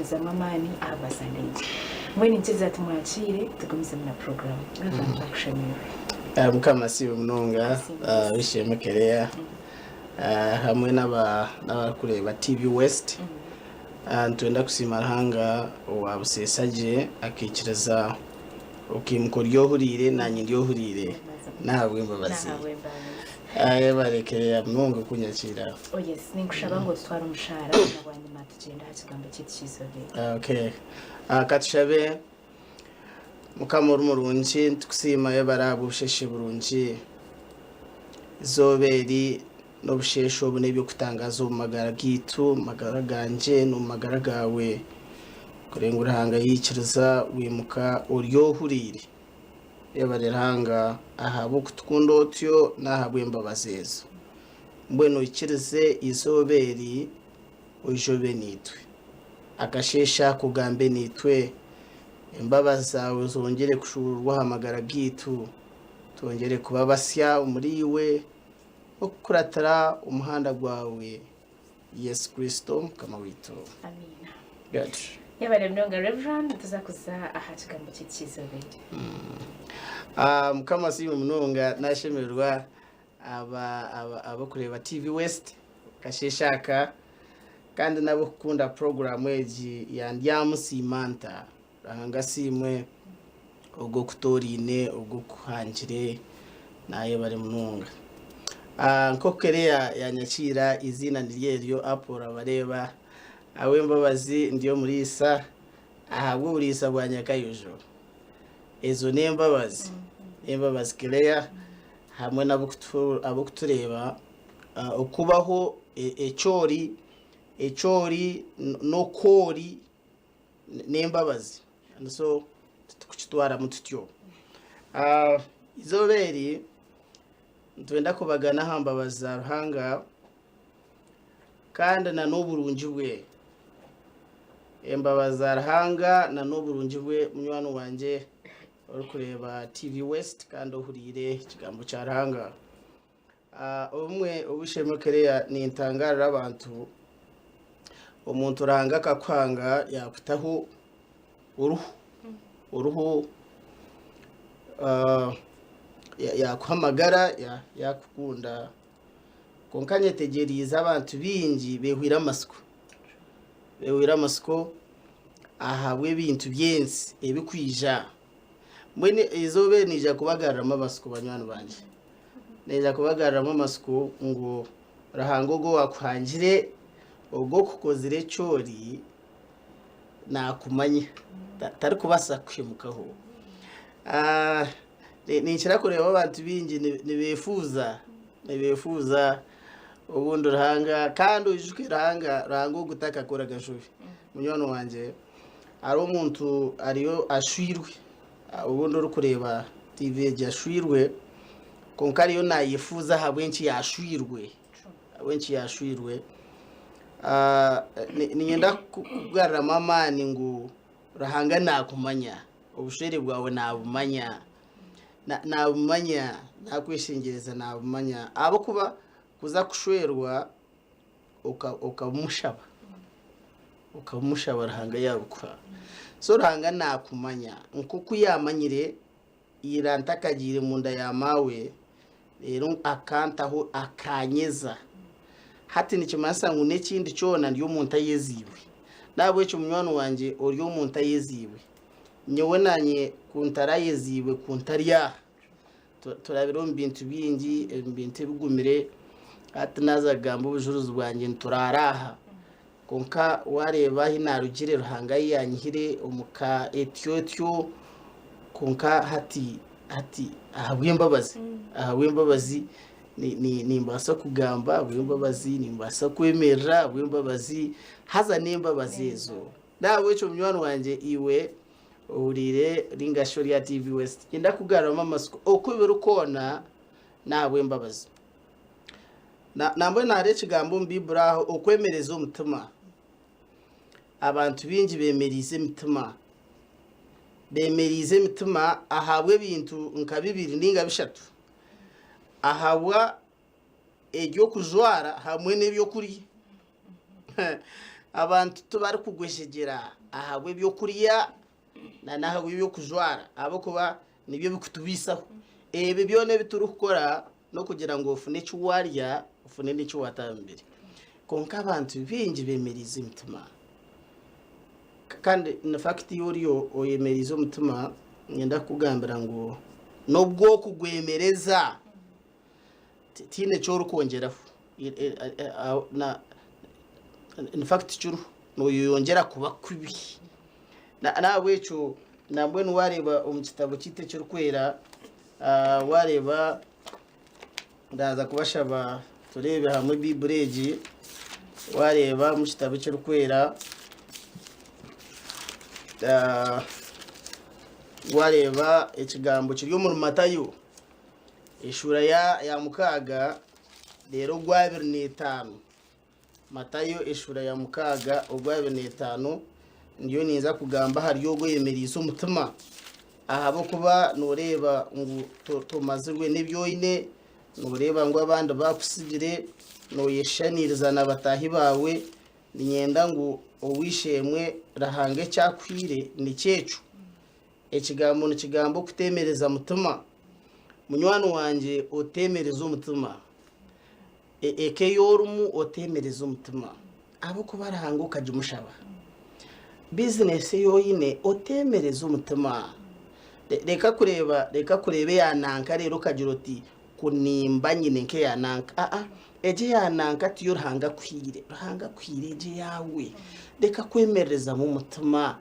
kutugaruzamu amaani ahabwa Sande egi. Mbwenu niinyikiriza tumwakiire tugumizemu na puroguraamu. Rev. Twakushemererwa. Mukama asiimwe munonga Wishemu Kereya hamwe n'abarikureeba TV West. Nitwenda kusiima Ruhanga owa buseesa gye akaikiriza okaimuka ori ohuriire naanye ndi ohuriire n'ahabw'embabazi. Yebare Kereya munonga okunyakiira. Oh yes, ninkushaba ngu otutware omu shaara na bwanyima tugyende aha kigambo kyaitu ky'eizooba eri. Okay. Katushabe. Mukama ori murungi, nitukusiima yebare ahabw'obusheshe burungi. Eizooba eri n'obusheshe obu n'eby'okutangaaza omu magara gaitu, omu magara gangye n'omu magara gaawe. Kureeba ngu Ruhanga yaikiriza waimuka ori ohuriire. Yebare Ruhanga ahabw'okutukunda otyo n'ahabw'embabazi ezo. Mbwenu oikirize eizooba eri oije obe naitwe. Akasheeshe ako ogambe naitwe. Embabazi zaawe zongyere kushuuruurwa aha magara gaitu. Twongyere kuba basya omuriiwe, okukuratira omuhanda gwawe, Yesu Kristo Mukama waitu. Amiina. Good. Yebare munonga Reverend, nituza kuza aha kigambo kyaitu ky'eizooba eri. Ah, Mukama asiimwe munonga nashemererwa aba aba abakureeba TV West kasheeshe aka kandi n'abokukunda puroguraamu egi ya Ndyamusiima Nta. Ruhanga asiimwe ogwo okutoraine, ogwo okuhangire, nayebare munonga. Nk'oku Kereya yanyakiira eiziina niryo eryo Apollo Abareeba, ahabw'embabazi ndi omuriisa, ahabw'oburiisa bwa Nyakayojo. Ezo n'embabazi, n'embabazi Kereya hamwe n'abokutureeba okubaho ekyori, ekyori n'oku ori n'embabazi and so titukukitwaramu tutyo. Eizooba eri nitwenda kubagana aha mbabazi za Ruhanga kandi na n'oburungi bwe. Embabazi za Ruhanga na n'oburungi bwe munywani wangye orikureeba TV West kandi ohuriire ekigambo kya Ruhanga. Obumwe ow'eishe-emwe Claire nintangaarira abantu, omuntu Ruhanga akakuhanga yaakutaho oruhu, oruhu yaakuha amagara yaakukunda kwonka nyetegyereize abantu baingi beehwaire amatsiko, beehwaire amatsiko ahabw'ebintu by'ensi ebirikwija. Mbwenu eizooba eri niija kubagaruramu amatsiko banywani bangye. Naija kubagaruramu amatsiko ngu Ruhanga ogwo owaakuhangire, ogwo okukozire eki ori, naakumanya. Tarikubaasa kukuhemukaho. Ninkira kureeba abantu baingi nibeefuuza, nibeefuuza obundi Ruhanga, kandi oijuke Ruhanga, Ruhanga ogwo takakoraga nshobi. Munywani wangye, hariho omuntu ariyo ashwirwe. Obundi orikureeba TV egi ashwirwe kwonka ariyo nayefuuza ahabw'enki yashwirwe ahabw'enki yashwirwe. Niinyenda kukugaruramu amaani ngu Ruhanga nakumanya, obushwere bwawe nabumanya, nabumanya, nakweshengyereza nabumanya ahabw'okuba kuza kushwerwa okabimushaba, okabimushaba Ruhanga yabikuha. So Ruhanga nakumanya nk'oku yamanyire ira ntakagiire munda ya maawe reero akantaho akanyeza. Hati nikimanyisa ngu n'ekindi kyona ndi omuntu ayeziibwe. Nahabwekyo munywani wangye ori omuntu ayeziibwe. Nyowe nanye ku ntarayeziibwe ku ntari aha. Turabire omu bintu bingi, omu bintu ebigumire, hati naaza kugamba obujurizi bwangye nituraara aha, kwonka waareeba ahu naarugire Ruhanga ahu yaanyihire omu ka etyo etyo, kwonka hati hati ahabw'embabazi ahabw'embabazi nimbaasa kugamba, ahabw'embabazi nimbaasa kwemerera, ahabw'embabazi haza n'embabazi ezo. N'ahabw'ekyo munywani wangye iwe Ohuriire ringa shi ori aha TV West, niinyenda kukugaruramu amatsiko oku biri kwona n'ahabw'embabazi. Nambwenu hariho ekigambo omu Baiburi aho okwemereza omutima. Abantu baingi bemereize emitima. Bemereize emitima ahabw'ebintu nka bibiri ninga bishatu. Ahabwa eby'okujwara hamwe n'eby'okurya. Abantu tibarikugwejegyera ahabw'ebyokurya na n'ahabw'eby'okujwara ahabw'okuba nibyo birikutubaisaho. Ebi byona ebi turikukora n'okugira ngu ofune eki waarya ofune n'eki waata aha mubiri. Kwonka abantu baingi beemereize emitima. Kandi in fact iwe ori oyemereize omutima niinyenda kukugambira ngu n'obu okugwemereza tihaine eki orikwongyeraho. In fact kiriho noyeyongyera kuba kubi. N'ahabw'ekyo nambwenu waareeba omu kitabo kyaitu ekirikwera waareeba Ndaaza kubashaba tureebe hamwe Baiburi egi. Waareeba omu kitabo ekirikwera, waareeba ekigambo kiri omuri Matayo eshuura ya mukaaga reero ogwabiri n'etaano. Matayo eshuura ya mukaaga ogwabiri n'etaano ndiyo ninza kugamba ahari ogwo oyemereize omutima ahabw'okuba nooreeba ngu tomazirwe n'ebi oine, nooreeba ngu abandi baakutsigire, nooyeshushaniriza na bataahi baawe, niinyenda ngu ow'eishe-emwe Ruhanga eki akuhaire nikyo ekyo. Ekigambo nikigamba okuteemereza mutima. Munywani wangye oteemereze omutima. Eka ei orimu oteemereze omutima ahabw'okuba Ruhanga okagimushaba. Bizinesi ei oine oteemereze omutima. Reka kureeba reka kureeba eya nanka reero okagira oti ku nimba nyine nk'eya nanka. Aa, egyo eya nanka tiyo Ruhanga akuhaire. Ruhanga akuhaire egyo eyaawe. Reka kwemererezamu omutima.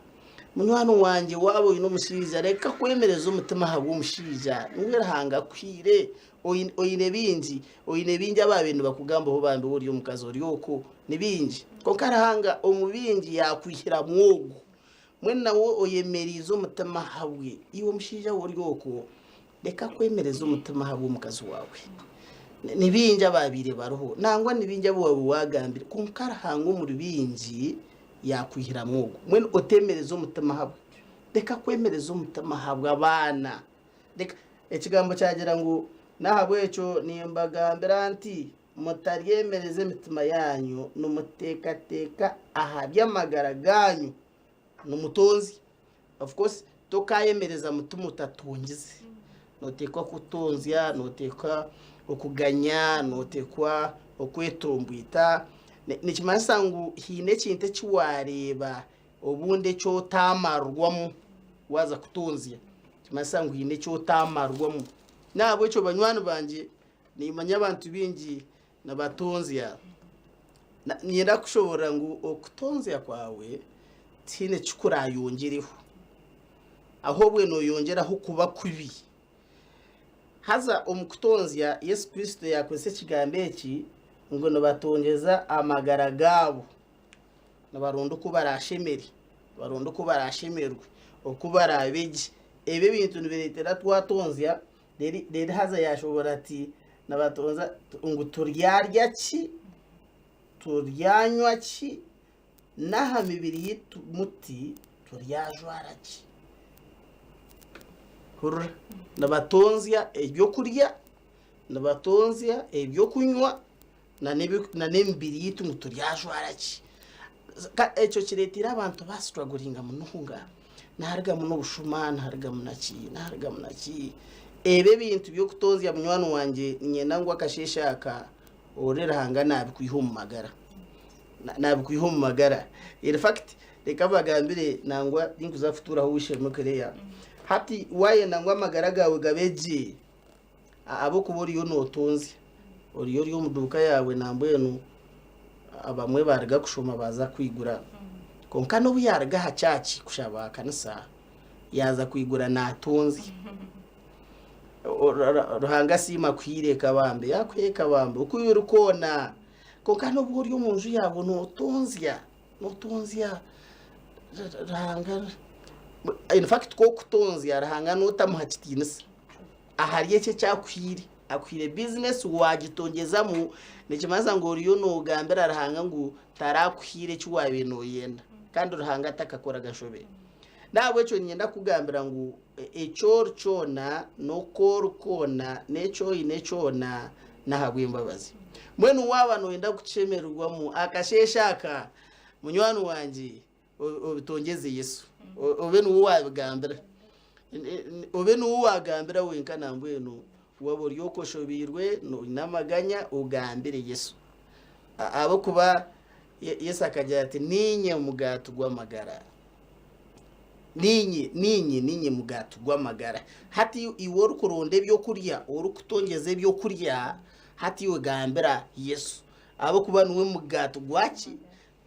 Munywani wangye waaba oine omushaija reka kwemereza omutima ahabw'omushaija. Niwe Ruhanga akuhaire. Oine bingi, oine bingi abaabaire nibakugambaho bambi ori omukazi ori okwo, ni bingi. Kwonka Ruhanga omu bingi yaakwihiramu ogu. Mbwenu nawe oyemereize omutima ahabwe. Iwe omushaija we ori okwo, reka kwemereza omutima ahabw'omukazi waawe. Ni bingi abaabaire bariho, nangwa ni bingi abu waabaire waagambire, kwonka Ruhanga omuri bingi yaakwihiramu ogu. Mbwenu oteemereza omutima ahabwe. Reka kwemereza omutima ahabw'abaana. Reka, ekigambo kyagira ngu, N'ahabw'ekyo nimbagambira nti, Mutaryemereza emitima yaanyu nimuteekateeka aha by'amagara gaanyu nimutonzya. Of course, tokaayemereza mutima otatongize. Nooteekwa kutonzya, nooteekwa okuganya, nooteekwa okwetomboita. Nikimanyisa ngu haine ekintu eki waareeba Obundi eki otaamarwamu waaza kutonzya nikimanyisa ngu haine eki otaamarwamu. N'ahabw'ekyo banywani bangye, niimanya abantu baingi nibatonzya. Niinyenda kukushoboorora ngu okutonzya kwawe tihaine eki kuraayongyereho, ahobwe nooyongyeraho kuba kubi. Haza omu kutonzya, Yesu Kristo yaakozesa ekigambo eki ngu nibatongyeza amagara gaabo. Nibaronda oku baraashemere, nibaronda oku baraashemerwe, oku baraabe gye. Ebi ebintu nibireetera twatonzya, reero haza yaashoboorora ati nibatonzya ngu turyarya ki, turyanywa ki, n'aha mibiri yaitu muti turyajwara ki? Hurira, nibatonzya ebyokurya, nibatonzya ebyokunywa. na n'emibiri yaitu ngu turyajwara ki. Ekyo kireeteire abantu baasituraguringa munonga, niharugamu n'obushuma, niharugamu na ki, niharugamu na ki. Ebi ebintu by'okutonzya munywani wangye niinyenda ngu akasheeshe aka ohurire Ruhanga naabikwiha omu magara, naabikwiha omu magara. In fact reka mbagambire nangwa tinkuza kutuuraho ow'eishe-emwe Claire, hati waayenda ngu amagara gaawe gabe gye, Ahabw'okuba oriyo nootonzya, oriyo ori omu duuka yaawe nambwenu abamwe baaruga kushoma baaza kwigura. Kwonka n'obu yaaruga aha church kushaba aha kanisa, yaaza kwigura naatonzya. Ruhanga asiima akuhaire eka bambe, yaakuha eka bambe oku ori kwona. Kwonka n'obu ori omu nju yaawe nootonzya, nootonzya Ruhanga, in fact ku orikutonzya Ruhanga nootamuha kitiinisa. Ahari ekyo eki akuhaire. Akuhaire bizinesi waagitongyezamu, nikimanyisa ngu oriyo noogambira Ruhanga ngu tarakuhaire eki waabaire nooyenda kandi Ruhanga takakoraga nshobe. N'ahabw'ekyo niinyenda kukugambira ngu eki ori kyona n'oku ori kwona n'eki oine kyona n'ahabw'embabazi. Mbwenu waaba nooyenda kukishemererwamu akasheeshe aka, Munywani wangye obitongyeze Yesu, obe niwe waabigambira. Obe niwe waagambira wenka nambwenu waaba ori okwo oshobeirwe oine amaganya ogambire Yesu. Ahabw'okuba Yesu akagira ati, Niinye mugaati gw'amagara. Niinye, niinye, niinye mugaati gw'amagara. Hati iwe orikuronda ebyokurya, orikutongyeza ebyokurya, hati iwe gambira Yesu. Ahabw'okuba niwe mugaati gwaki?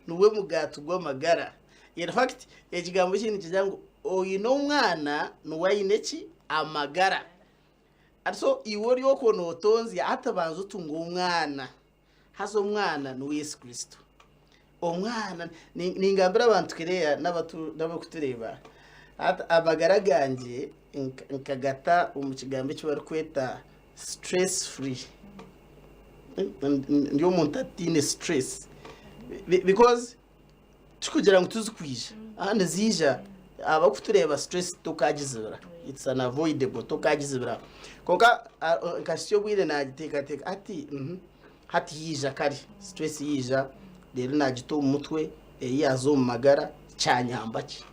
Niwe mugaati gw'amagara. In fact, ekigambo eki nikigira ngu oine omwana niwe aine ki? Amagara. So iwe ori okwo nootonzya, hati banza otunge omwana. Haza omwana niwe Yesu Kristo. Omwana, ningambira abantu Claire n'abarikutureeba, hati amagara gangye nkagata omu kigambo eki barikweta stress free. Ndi omuntu ataine stress because tikugira ngu tizikwija, aha niziija abarikutureeba stress tokagizibira, it's unavoidable tokagizibira. Kwonka nkahitsya obwire nagiteekateeka hati hati yaija kare stress yaija reero nagita omu mutwe reero yaaza omu magara kyanyamba ki?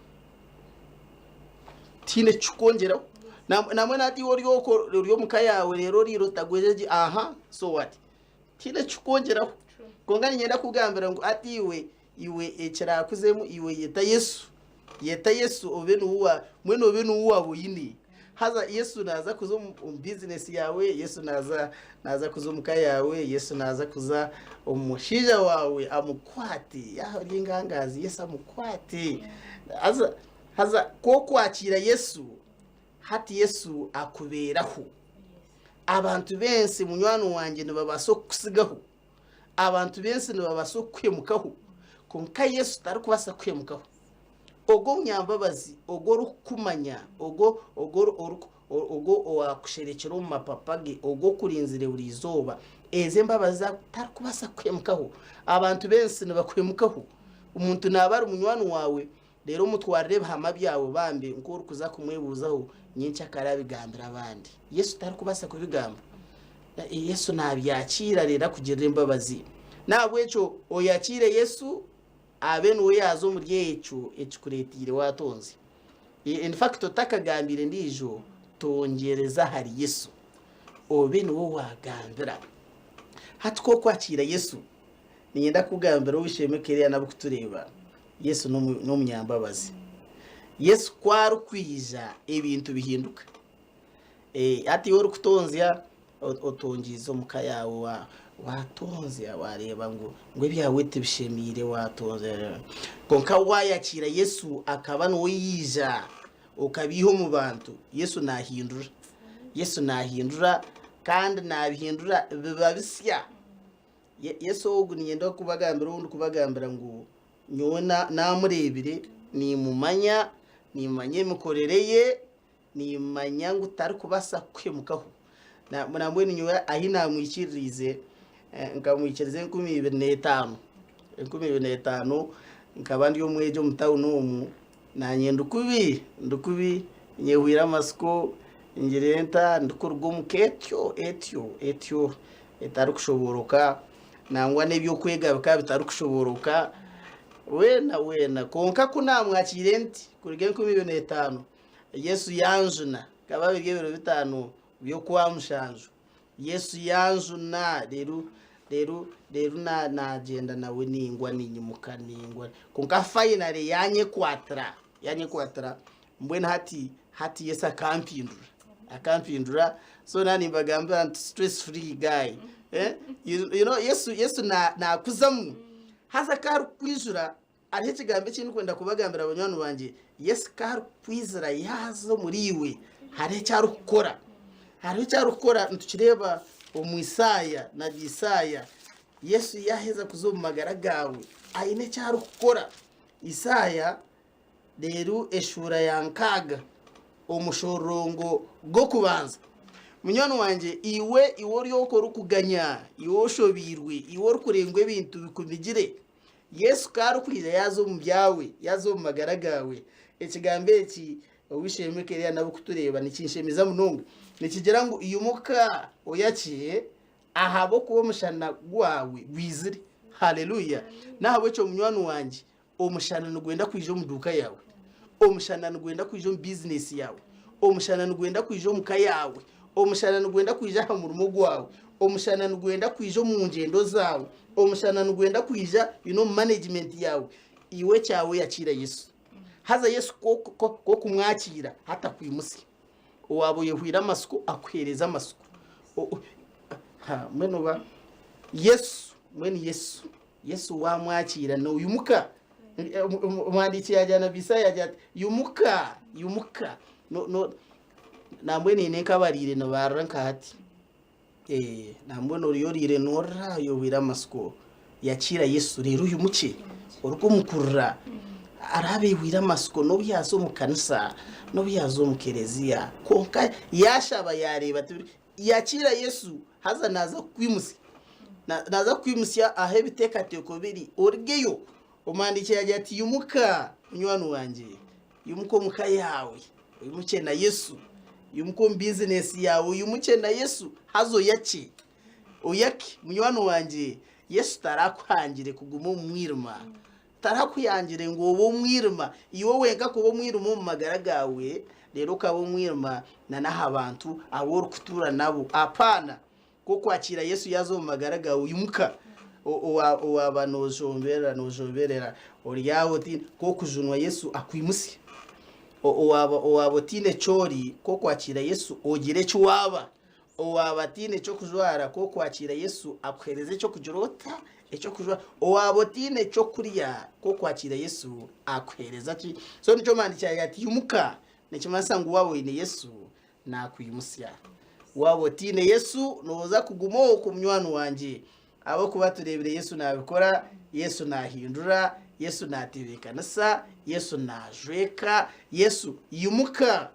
Tihaine ekirikwongyeraho. Nambwenu hati iwe ori okwo ori omu ka yaawe reero oriire otagwire gye aha so what? Tihaine ekirikwongyeraho. Kwonka niinyenda kukugambira ngu hati iwe iwe ekiraakuzemu iwe yeta Yesu. Yeta Yesu obe niwe wa mbwenu obe niwe waaba oine. Haza Yesu naaza kuza omu omu bizinesi yaawe, Yesu naaza naaza kuza omu ka yaawe, Yesu naaza kuza omu mushaija waawe amukwate, yaaba ori engangaazi Yesu amukwate. Haza haza ku okwakiira Yesu, hati Yesu akubeeraho. Abantu b'ensi munywani wangye nibabaasa kukutsigaho, abantu b'ensi nibabaasa kukuhemukaho, kwonka Yesu tarikubaasa kukuhemukaho. Ogwo omunyambabazi, ogwo orikukumanya, ogwo ogwo ogwo owaakusherekire omu mapapa ge, ogwo okurinzire buri izooba, ezo embabazi ze tarikubaasa kukuhemukaho. Abantu b'ensi nibakuhemukaho. Omuntu naaba ari munywani waawe, reero omutwarire ebihama byawe bambi nk'orikuza kumwebuuzaho nyenkyakare abigambire abandi. Yesu tarikubaasa kubigamba. Yesu naabyakiira reero akugirira embabazi. N'ahabw'ekyo oyakiire Yesu abe niwe yaaza omuri ekyo ekikureeteire waatonzya. In fact otakagambiire endiijo, tongyereza ahari Yesu, obe niwe waagambira. Hati ku okwakiira Yesu, niinyenda kukugambira ow'eishe-emwe Keria n'abarikutureeba, Yesu n'omunyambabazi. Yesu ku arikwija ebintu bihinduka. Hati iwe orikutonzya otongiize omu ka yaawe waatonzya waareeba ngu ngu ebyawe tibishemeire waatonzya kwonka waayakiira Yesu akaba niwe yaija okabiiha omu bantu Yesu naahindura Yesu naahindura kandi naabihindura biba bisya. Yesu ogu niinyenda kubagambira ou ndikubagambira ngu nyowe naamureebire niimumanya, niimanya emikorere ye. Nimmanya ngu tarikubaasa kukuhemukaho. Nambwenu nyowe ahi naamwikiririize, nkamwikiriza 2005. 2005 nkaba ndi omwegi omu tawuni omu, naanye ndi kubi, ndi kubi, nyehwire amatsiko, ngire nta, ndikuruga omu ka etyo, etyo, etyo etarikushobooroka, nangwa n'eby'okwega bikaba bitarikushobooroka, weena weena. Kwonka ku naamwakiire nti kuruga 2005, Yesu yanjuna, bikaba biri ebiro bitaano by'Okwamushanju. Yesu yanjuna, reero reero reero naagyenda nawe ningwa ninyimuka ningwa. Kwonka finally yanyekwatira, yanyekwatira mbwenu hati hati Yesu akampindura, akampindura so naaba nimbagambira nti stress free guy. You know Yesu Yesu naakuzamu haza ku arikukwijura Hariho ekigambo eki ndikwenda kubagambira banywani bangye, Yesu ku arikwizira yaaza omuriiwe, hariho eki arikukora. Hariho eki arikukora nitukireeba omu Isaaya, nabi Isaaya. Yesu yaaheza kuza omu magara gaawe, aine eki arikukora. Isaaya reero eshuura ya nkaaga, omushororongo gw'okubanza. Munywani wangye, iwe iwe ori okwo orikuganya, iwe oshobeirwe, iwe orikurengwa ebintu bikumigire, Yesu ku arikwija yaaza omu byawe, yaaza omu magara gaawe, ekigambo eki ow'eishe-emwe Keria n'abarikutureeba nikinshemeza munonga. Nikigira ngu imuka oyakye ahabw'okuba omushana gwawe gwizire. Haleluya! N'ahabw'ekyo munywani wangye, omushana nigwenda kwija omu duuka yaawe, omushana nigwenda kwija omu bizinesi yaawe, omushana nigwenda kwija omu ka yaawe, omushana nigwenda kwija aha murimo gwawe, omushana nigwenda kwija omu ngyendo zaawe, omushana nigwenda kwija you know, omu management yaawe. Iwe ekyawe yakiira Yesu. Haza Yesu ku okumwakiira hati akwimutsya. Owaaba oyehwire amatsiko akuheereza amatsiko. Mbwenu oba Yesu, mbwenu Yesu, Yesu waamwakiira noyimuka. Omuhandiiki yaagira nabbi Isaaya yaagira ati, Yimuka, yimuka. Nambwenu haine nk'abariire nibarira nka hati. Nambwenu oriyo oriire norira oyehwire amatsiko, yakiira Yesu reero oyimukye oruge omu kurira. Hariho abehwire amatsiko n'obu yaaza omu kanisa, n'obu yaaza omu kereziya kwonka yaashaba yaareeba yakiira Yesu haza naaza kukwimutsya. Naaza kukwimutsya ahu ebiteekateeko biri orugeyo. Omuhandiiki yaagira ati, Imuka munywani wangye. Imuka omu ka yaawe, oimukye na Yesu. Imuka omu bizinesi yaawe, oimukye na Yesu. Haza oyakye. Oyake, munywani wangye. Yesu tarakuhangire kuguma omu mwirima. Tarakuhangire ngu obe omwirima. Iwe wenka kuba omwirima omu magara gaawe, reero okaba omwirima n'aha bantu abu orikutuura nabo. Apaana! Ku okwakiira Yesu yaaza omu magara gaawe, oimuka owaaba noojomberera, noojomberera ori aho otiine, ku okujunwa Yesu akwimutsya. Owaaba owaaba otiine ki ori, ku okwakiira Yesu ogira eki waaba. Owaaba ataine ky'okujwara, ku okwakiira Yesu akuheereza eky'okugira ota? Eky'okujwara. Owaaba otiine ky'okurya, ku okwakiira Yesu akuheereza ki? So nikyo omuhandiiki yaagira ati, Imuka, nikimanyisa ngu waaba oine Yesu, naakwimutsya. Waaba otaine Yesu, nooza kuguma okwo munywani wangye. Ahabw'okuba tureebire Yesu naabikora, Yesu naahindura, Yesu naatebeekanisa, Yesu naajweka, Yesu imuka!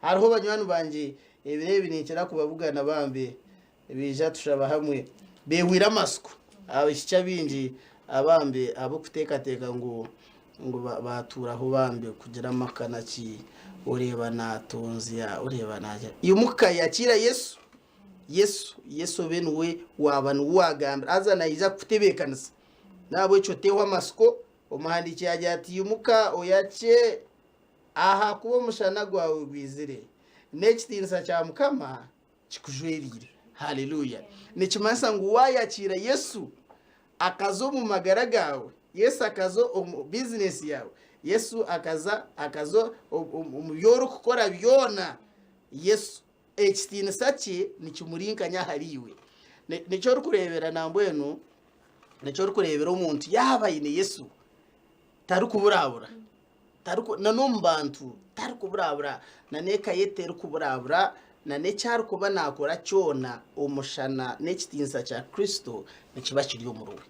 Hariho banywani bangye ebiro ebi ninkira kubabugana bambe baija tushaba hamwe beehwire amatsiko. Abaishiki abaingi abambe ahabw'okuteekateeka ngu ngu baatuuraho bambe kugira amaka na ki, oreeba naatonzya, oreeba naagira. Imuka yakiira Yesu, Yesu, Yesu obe niwe waaba niwe waagambira, haza naija kukutebeekanisa. N'ahabw'ekyo oteehwa amatsiko, omuhandiiki yaagira ati, Imuka oyakye ahakuba omushana gwawe gwizire, n'ekitiinisa kya Mukama kikujwereire. Haleluya! Nikimanyisa ngu waayakiira Yesu akaza omu magara gaawe, Yesu akaza omu bizinesi yaawe, Yesu akaza akaza omu bi orikukora byona, Yesu ekitiinisa kye nikimurinkanya ahariiwe. Nikyo orikureebera nambwenu, nikyo orikureebera omuntu yaaba aine Yesu tarikuburabura. Tariku, na n'omu bantu tarikuburabura, na n'eka ye terikuburabura, na n'eki arikuba naakora kyona, omushana n'ekitiinisa kya Kristo nikiba kiri omuriwe.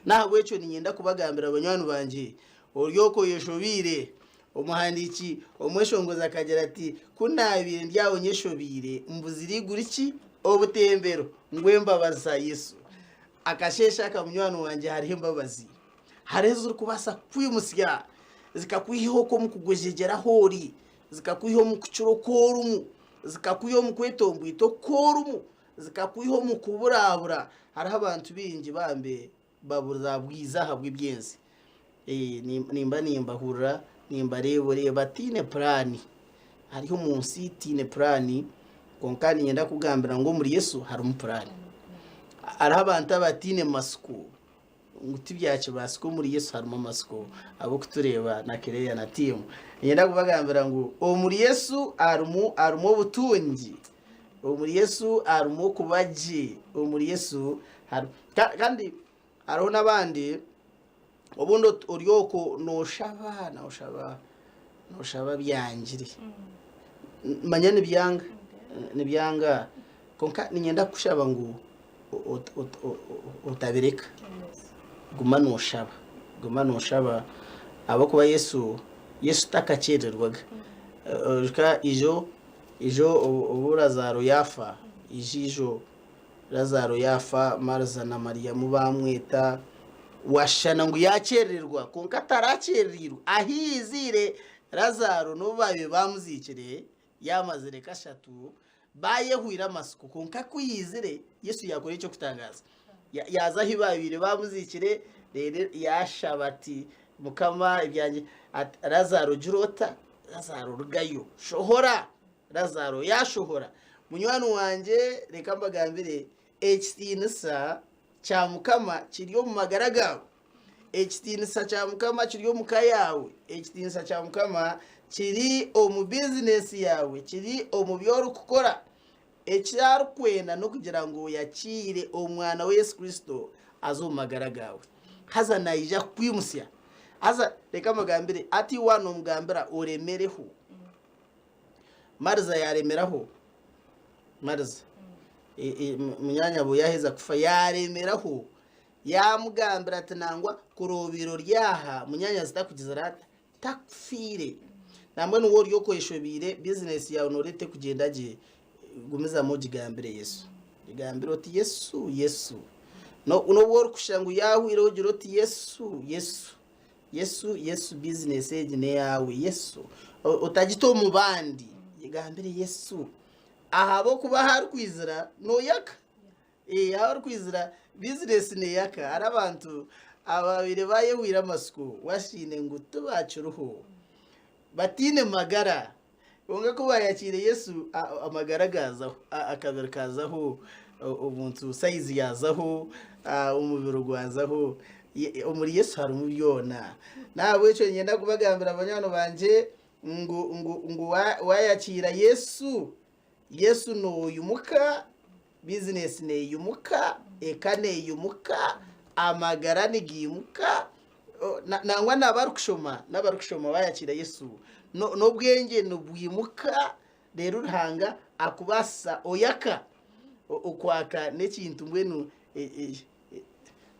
N'ahabw'ekyo niinyenda kubagambira banywani bangye, ori okwo oyeshobeire. Omuhandiiki omweshongozi akagira ati, Ku naabaire ndi aho nyeshobeire, mbuzire eiguru ki? Obutembero, ngu embabazi za Yesu. Akasheeshe aka munywani wangye hariho embabazi. Hariho ezirikubaasa kukwimutsya zikakwiha okwo omu kugwejegyera ahu ori, zikakwiha omu kukira oku orimu, zikakwiha omu kwetomboita oku orimu, zikakwiha omu kuburabura. Hariho abantu baingi bambe babuzaabwize ahabw'ebyensi. Nimba nimbahurira nimbareeba oreeba tihaine puraani, ari omu nsi tihaine puraani kwonka niinyenda kukugambira ngu omuri Yesu harimu puraani. Hariho abantu abataine matsiko. Ngu tibyakibaasika omuri Yesu harimu amatsiko ab'okutureeba na Claire na tiimu. Niinyenda kubagambira ngu omuri Yesu harimu harimu obutungi, omuri Yesu harimu okuba gye, omuri Yesu harimu kandi hariho n'abandi obundi ori okwo nooshaba nooshaba nooshaba byangire. Manya nibyanga nibyanga kwonka niinyenda kukushaba ngu otabireka guma noshaba guma noshaba ahabw'okuba Yesu Yesu takakyererwaga oijuka ijo ijo obu Lazaro yaafa ijo ijo Lazaro yaafa Mariza na Mariamu baamweta washushana ngu yaakyerererwa kwonka tarakyerereirwe ahu yaiziire Lazaro n'obu baabaire baamuziikire Yaamazire kashatu baayehwire amatsiko, kwonka ku yaizire, Yesu yaakora eky'okutangaaza. Yaaza ahu baabaire baamuziikire, Reero yaashaba ati, Mukama, ebyangye, ati, Lazaaro gira ota? Lazaaro rugayo, shohora! Lazaaro yaashohora. Munywani wangye, reka mbagambire, ekitiinisa kya Mukama kiri omu magara gaawe. Ekitiinisa kya Mukama kiri omu ka yaawe. Ekitiinisa kya Mukama kiri omu bizinesi yaawe, kiri omu bi orikukora. Eki arikwenda n'okugira ngu oyakiire Omwana we Yesu Kristo aze omu magara gaawe. Haza naija kukwimutsya. Haza reka mbagambire, hati waaba noomugambira oremereho. Mariza yaaremeraho. Mariza, munyaanyabo yaaheza kufa yaaremeraho. Yaamugambira ati nangwa kuri obaire ori aha, munyaanyazi takugizire ata? Takufiire. Nambwenu waaba ori okweshobeire, bizinesi yaawe nooreeba terikugyenda gye, gumizamu ogigambire Yesu. Gigambire oti Yesu, Yesu. N'obu orikushusha ngu yaahwire ogire oti Yesu, Yesu. Yesu, Yesu bizinesi egi n'eyaawe, Yesu. Otagita omu bandi, gigambire Yesu. Ahabw'okuba ahu arikwizira nooyaka. Ahu orikwizira bizinesi neyaka hariho abantu ababaire bayehwire amatsiko washiine ngu tibakiriho bataine magara kwonka ku bayakiire Yesu amagara gaazaho akabiri kaazaho omuntu sayizi yaazaho omubiri gwazaho omuri Yesu harimu byona nahabwekyo niinyenda kubagambira banywani bangye ngu wayakiira Yesu, Yesu noyimuka Bizinesi neeyimuka, eka neeyimuka, amagara nigaimuka, nangwa n'abarikushoma n'abarikushoma baayakiira Yesu, n'obwengye nibwimuka reero Ruhanga akubaasisa oyaka. Okwaka n'ekintu mbwenu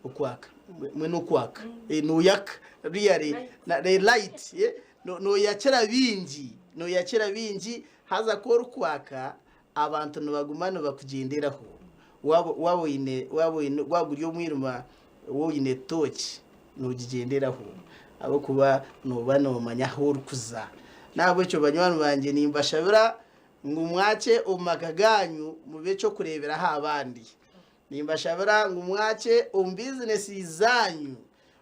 okwaka mbwenu okwaka noyaka really light noyakira bingi noyakira bingi haza ku orikwaka Abantu nibaguma nibakugyenderaho. Waaba waaba oine waaba oine waaba guri omwirima waaba oine tooki noogigyenderaho ahabw'okuba nooba noomanya ahu orikuza. N'ahabw'ekyo banywani bangye nimbashabira ngu mwakye omu maka gaanyu mube eky'okureeberaho abandi. Nimbashabira ngu mwakye omu bizinesi zaanyu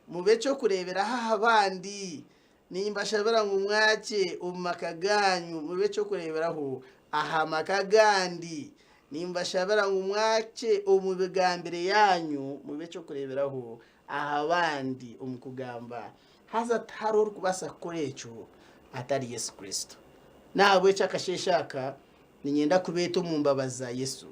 mube eky'okureeberaho aha bandi. Nimbashabira ngu mwakye omu maka gaanyu mube eky'okureeberaho aha maka agandi. Nimbashabira ngu mwakye omu bigambire yaanyu mube eky'okureeberaho aha bandi omu kugamba. Haza tihariho orikubaasa kukora ekyo atari Yesu Kristo. N'ahabw'ekyo akasheeshe aka niinyenda kubeeta omu mbabazi za Yesu.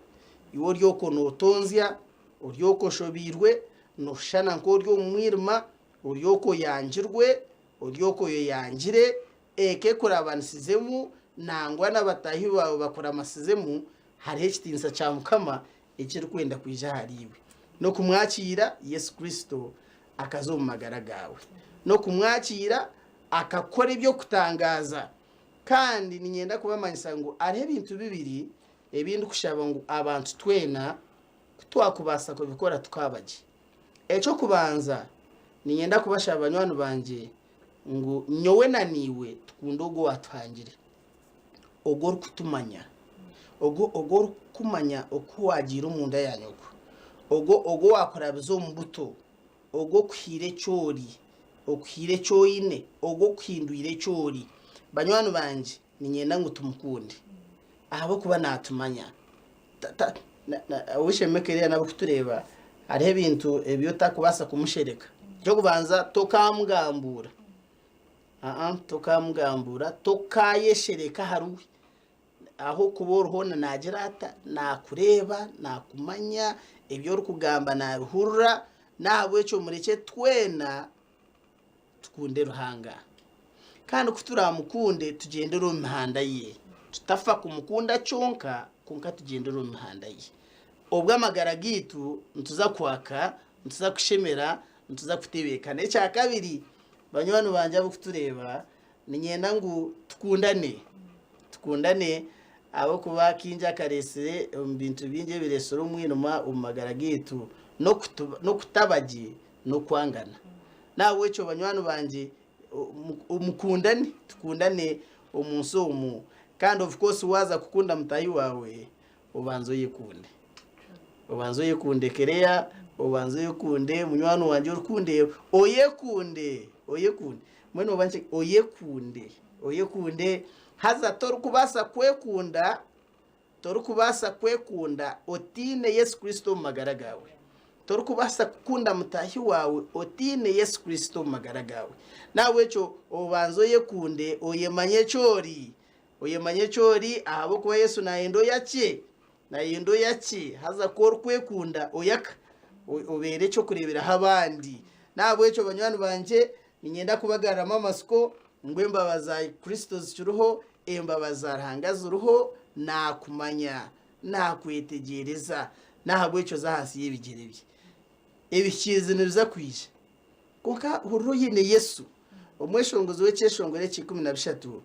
Iwe ori okwo nootonzya, ori okwo oshobeirwe, nooshushana nk'ori omu mwirima, Ori okwo oyangirwe, ori okwo oyeyangire, eka ekurabanisizemu, nangwa na bataahi baawe bakuramasizemu, hariho ekitiinisa kya Mukama ekirikwenda kwija ahariiwe. N'okumwakiira Yesu Kristo akaza omu magara gaawe. N'okumwakiira akakora eby'okutangaaza. Kandi niinyenda kubamanyisa ngu hariho ebintu bibiri ebi ndikushaba ngu abantu twena ku twakubaasa kubikora tukaaba gye. Eky'okubanza, niinyenda kubashaba banywani bangye ngu nyowe na naiwe tukunde ogwo owaatuhangire, ogwo orikutumanya, ogwo ogwo orikumanya oku waagiire omunda ya nyoko, ogwo ogwo owaakurabize omu buto, ogwo okuhaire eki ori, okuhaire eki oine, ogwo okuhindwire eki ori. Banywani bangye, niinyenda ngu tumukunde ahabw'okuba naatumanya. Ow'eishe-emwe Kereya n'abarikutureeba, hariho ebintu ebi otarikubaasa kumushereka. Eky'okubanza tokamugambuura, aa tokamugambuura, tokaayeshereka ahariwe. Ahu orikuba ori hoona naagira ata, naakureeba, naakumanya, ebi orikugamba naabihurira, n'ahabw'ekyo murekye twena tukunde Ruhanga. Kandi ku turaamukunde tugyendere omu mihanda ye. Tutafa kumukunda kyonka, kwonka tugyendere omu mihanda ye. Obwo amagara gaitu nituza kwaka, nituza kushemera, nituza kutebeekana. Ekya kabiri, banywani bangye abarikutureeba, niinyenda ngu tukundane. Tukundane ahabw'okuba kaingi akareetsire omu bintu bingi ebireetsire omwirima omu magara gaitu n'okutaba gye n'okwangana. N'ahabw'ekyo banywani bangye, mukundane, tukundane omu nsi omu. Kandi of course waaza kukunda mutaahi waawe, obanze oyekunde. Obanze oyekunde Kereya, Obanze oyekunde munywani wangye orikundeeba, oyekunde, oyekunde. Mbwenu oba nki oyekunde, oyekunde haza torikubaasa kwekunda, torikubaasa kwekunda otaine Yesu Kristo omu magara gaawe. Torikubaasa kukunda mutaahi waawe otaine Yesu Kristo omu magara gaawe. N'ahabw'ekyo obanze oyekunde, oyemanye eki ori, oyemanye eki ori ahabw'okuba Yesu naayenda oyakye. Nayenda oyakye, haza ku orikwekunda oyaka, obeere eky'okureeberaho abandi. N'ahabw'ekyo banywani bangye, niinyenda kubagaruramu amatsiko ngu embabazi za Kristo zikiriho, embabazi za Ruhanga ziriho, naakumanya, naakwetegyereza. N'ahabw'ekyo za ahansi y'ebigyere bye. Ebihikiirizi nibiza kwija, kwonka hurira oine Yesu. Omweshongozi w'ekyeshongoro eky'ikumi na bishatu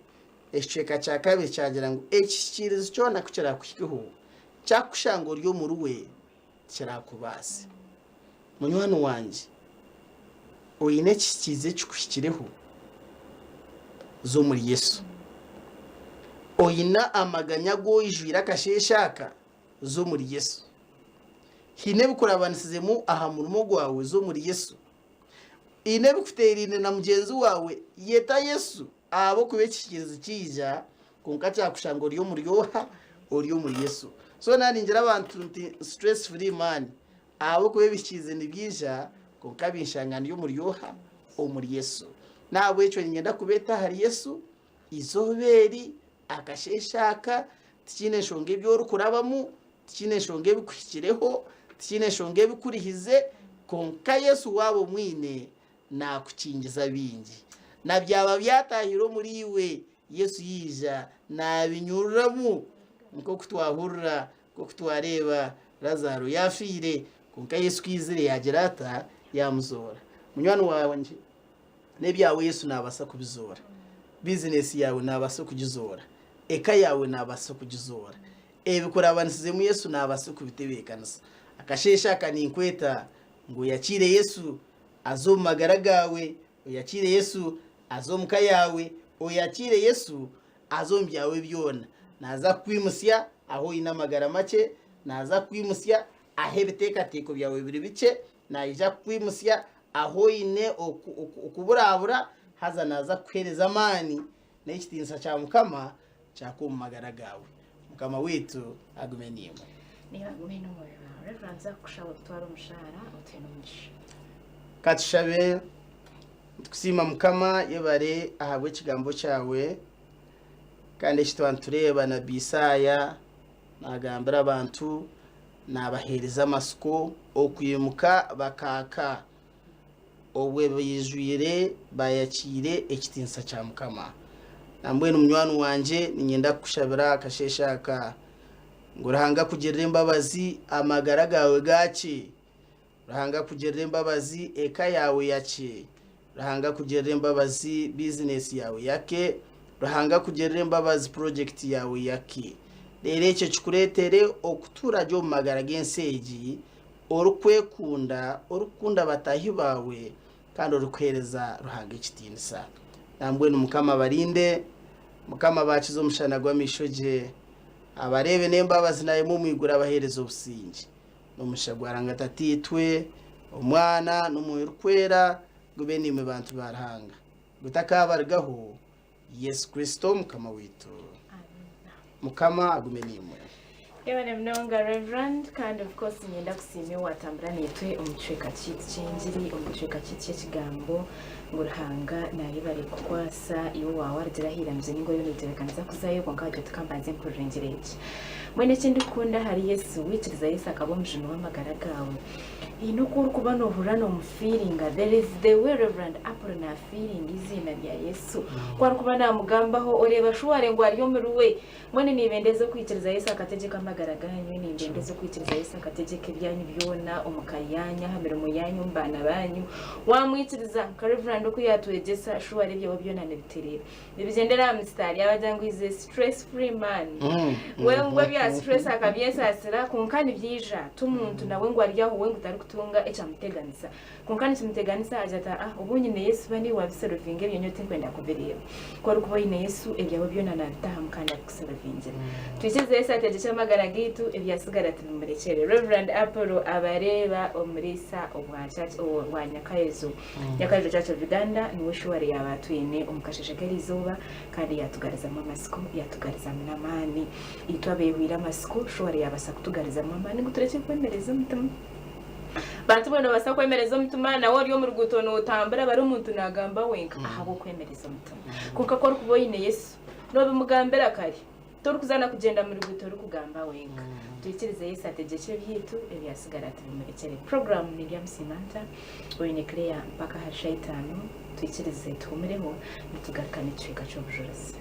ekicweka kya kabiri kyagira ngu ekihikiirizi kyona ku kiraakuhikeho, kyakukushanga ori omuri we, tikiraakubaase. Munywani wangye, oine ekihikiirizi ekikuhikireho? Za omuri Yesu. Oine amaganya agu oijwire akasheeshe aka? Za omuri Yesu. Haine ebikurabanisizemu aha murimo gwawe? Za omuri Yesu. Haine ebikuteeraine na mugyenzi waawe? Yeta Yesu, ahabw'okuba ekihikiirizi kyaija, kwonka kyakushanga ori omuri oha? Ori omuri Yesu. So naaba ningira abantu nti stress free man, ahabw'okuba ebihikiirizi nibyija, kwonka binshanga ndi omuri oha? Omuri Yesu. N'ahabw'ekyo niinyenda kubeeta ahari Yesu, eizooba eri, akasheeshe aka, tikiine nshonga ebi orikurabamu, Tikiine nshonga ebikuhikireho, tikiine nshonga ebikurihize, kwonka Yesu waaba omwine, naakukingiza bingi. Na byaba byataahire omuriiwe, Yesu yaija, naabinyururamu. Nk'oku twahurira, nk'oku twareeba, Lazaaro yaafiire, kwonka Yesu ku yaizire yaagira ata? Yaamuzoora. Munywani wangye, n'ebyawe Yesu naabaasa kubizoora. Bizinesi yaawe naabaasa kugizoora. Eka yaawe naabaasa kugizoora. Ebikurabanisizemu Yesu naabaasa kubitebeekanisa. Akasheeshe aka ninkweta ngu oyakiire Yesu aze omu magara gaawe, oyakiire Yesu aze omu ka yaawe, oyakiire Yesu aze omu byawe byona. Naaza kukwimutsya ahu oine amagara makye, naaza kukwimutsya ahu ebiteekateeko byawe biri bikye, naija kukwimutsya ahu oine okuburabura, haza naaza kukuheereza amaani N'ekitiinisa kya Mukama kyaka omu magara gaawe. Mukama waitu agume naimwe. Niiwe agume n'omwoyo waawe. Reverend nza kukushaba otutware omu shaara otuhe n'omugisha. Ka tushabe. Nitukusiima Mukama yebare ahabw'ekigambo kyawe kandi eki twaba nitureeba nabbi Isaaya nagambira abantu nabaheereza amatsiko okwimuka bakaaka. Obwe baijwire baayakiire ekitiinisa kya Mukama. Nambwenu munywani wangye niinyenda kukushabira akasheeshe aka, ngu Ruhanga akugirire embabazi amagara gaawe gaakye. Ruhanga akugirire embabazi eka yaawe yakye. Ruhanga akugirire embabazi bizinesi yaawe yake. Ruhanga akugirire embabazi purojekiti yaawe yake. Reero ekyo kikureetere okutuura gye omu magara g'ensi egi orikwekunda, orikukunda bataahi baawe, kandi orikuheereza Ruhanga ekitiinisa. Nambwenu Mukama abarinde, Mukama abaakize omushana gw'amaisho gye, abareebe n'embabazi naayema omu iguru abaheereze obusingye. N'omugisha gwa Ruhanga Tataitwe, Omwana, n'Omwoyo Orikwera gube naimwe bantu ba Ruhanga. Gutakaabarugaho, Yesu Kristo Mukama waitu. Mukama agume naimwe. Yebare munonga Reverend kandi of course niinyenda kusiima iwe waatambura naitwe omu kicweka kyaitu ky'engiri, omu kicweka kyaitu ky'ekigambo ngu Ruhanga naayebare kukwasa iwe waaba warugire aha iramizo ninga oriyo nootebeekanisa kuzayo kwonka wagira oti kambanze mpurire engiri egi. Mbwenu eki ndikukunda ahari Yesu, waikiriza Yesu akaba omujuni w'amagara gaawe, haine oku orikuba noohurira noomufiiringa, there is the way Reverend Apollo naafiiringa eiziina rya Yesu ku arikuba naamugambaho oreeba shuware ngu ari omuri we. Mbwenu nimbendeza okwikiriza Yesu akategyeka amagara gaanyu, nimbendeza okwikiriza Yesu akategyeka ebyanyu byona, omu ka yaanyu, aha mirimo yaanyu, omu baana baanyu. Waamwikiriza, nka Reverand oku yaatwegyesa, shuware ebyawe byona nibitereera. Nibigyendera aha misitaari, yaabagira ngu he's a stress free man. We ngu ebya stress akabyesaasira, kwonka nibyija, ti omuntu nawe ngu ari aho we ngu tarikutunga ekyamuteganisa. Kwonka nikimuteganisa agira ati, Ah, obu nyine Yesu bane wabiserovinga ebyo nyowe tinkwenda kubireeba. Ku orikuba oine Yesu, ebyawe byona naabita hamwe kandi abikuserovingira. Twikirize Yesu ategyekye amagara. agaitu ebyasigara tubimurekyere. Rev. Apollo Abareeba omuriisa obwa church obwa Nyakayozo. Nyakayozo Church of Uganda niwe shuwari yaaba atwine omu kasheshe k'erizooba kandi yaatugarizamu amatsiko, yaatugarizamu n'amaani. Itwe abeehwire amatsiko, shuwari yaabaasa kutugarizamu amaani ngu turekye kwemereza omutima. Bantu mbwenu noobaasa kwemereza omutima nawe ori omu ruguuto nootambura bari omuntu naagamba wenka ahabw'okwemereza omutima. Kwonka ku orikuba oine Yesu, noobimugambira kare. Torikuza na kugyenda mu ruguuto orikugamba wenka. Twikirize Yesu ategyekye ebyaitu, ebyasigara tubimurekyere. Puroguraamu Neryamusiima Nta? Oine Claire mpaka ahari shaaha itaano. Twikirize tuhumureho nitugaruka n'ekicweka ky'obujurizi.